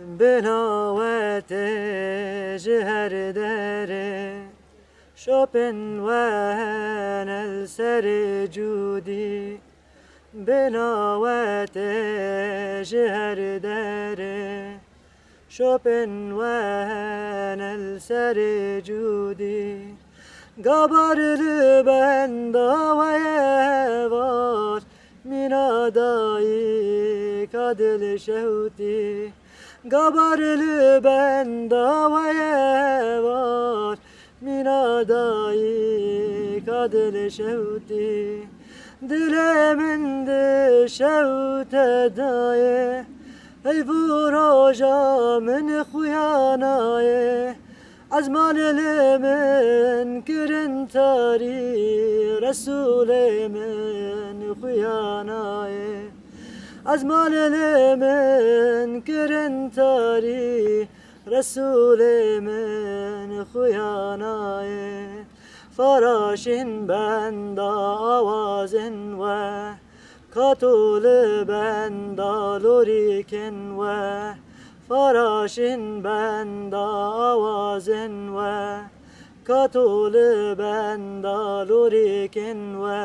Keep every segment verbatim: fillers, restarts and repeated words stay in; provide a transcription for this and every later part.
Bina we tê ji her derê, şopên we hene li serê cûdî. Bina we tê ji her derê, şopên we hene li serê cûdî. Gabar li benda we ye heval, mîna dayika dilşewtî. Gabar li benda we ye heval, mîna dayika dilşewtî. Dilê min dişewte dayê, heyv û roja min xuya nayê. Ezmanê li min kirin tarî, Resûlê min xuya nayê. Ezmanê li min kirin tarî, Resûlê min xuya nayê. Faraşên benda awazên we, kato li benda lorîkên we. Faraşên benda awazên we, kato li benda lorîkên we.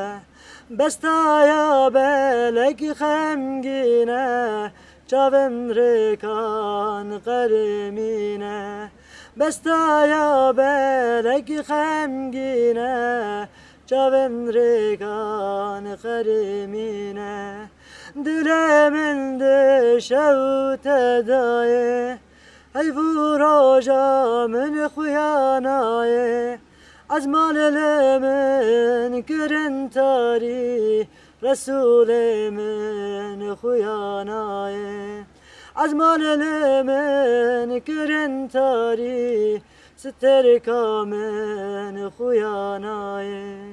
Bestaya belek xemgîn e, çavên rêkan qermîn e. Bestaya belek xemgîn e, çavên rêkan qermîn e. Dilê min dişewte dayê, heyv û roja min xuya nayê. Ezmanê li min kirin tarî, Resûlê min xuya nayê. Ezmanê li min kirin tarî, stêrka min xuya nayê.